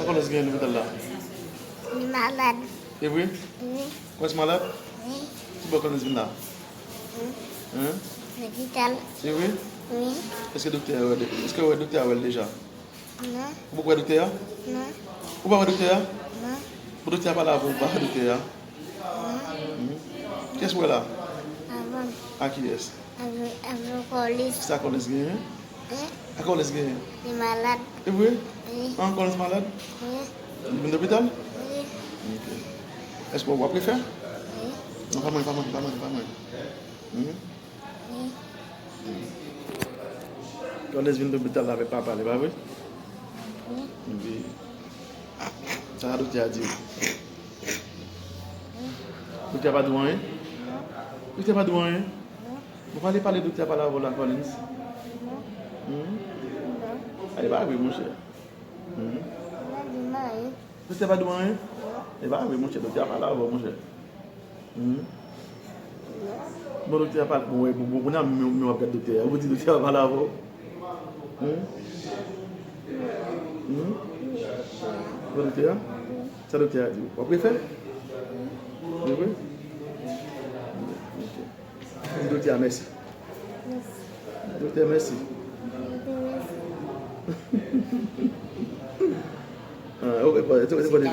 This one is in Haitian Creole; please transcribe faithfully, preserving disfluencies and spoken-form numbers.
Kòlens genyen lopital la? Li malad. E vre? Wi. Kòlens malad? Wi. Ki bò Kòlens vin la? Wi. Hein? Lopital. E vre? Wi. Èske doktè a wè, èske wè doktè a wè l deja? Non. Ou poko wè doktè a? Non. Ou pa wè doktè a? Non. Bon, doktè a pale avè w, ou pa wè doktè a? Non. Mhm. Kiyès ou wè la? Avan. A kiyès? Avè, avè Kòlens. Sa Kòlens genyen? Hein? Sa Kòlens genyen? Li malad. E vre? Wi. An, Kòlens malad? Wi. Li vin lopital? Wi. Ok. Èske w ap refè? Wi. Non, pa mwen, pa mwen, pa mwen, pa mwen. Hmm? Wi. Kòlens vin lopital la avèk papa l, e pa vre? Wi. Epi, sa doktè a di w? Doktè a pa di w anyen? Non. Doktè a pa di w anyen? Non. Bon, pale, pale, doktè a pale avè w la, Kòlens. Non. Hmm? Non. A, e pa vre, monchè. Hmm? Li pa di m anyen. Doktè a pa di w anyen? Non. E pa vre, monchè, doktè a pale avè w, monchè. Hmm? Non. Bon, doktè a pale, bon, wè, bon, bon, kounye a, men, men w ap gad doktè a. Ou di doktè a pale avè w? Hmm? Hmm? Bon, doktè a? Sa doktè a di w? W ap refè? Wi, wi. Ok. Di doktè a mèsi. Mèsi. Di doktè mèsi. Doktè mèsi. Ah, ok, bon, ok, bon,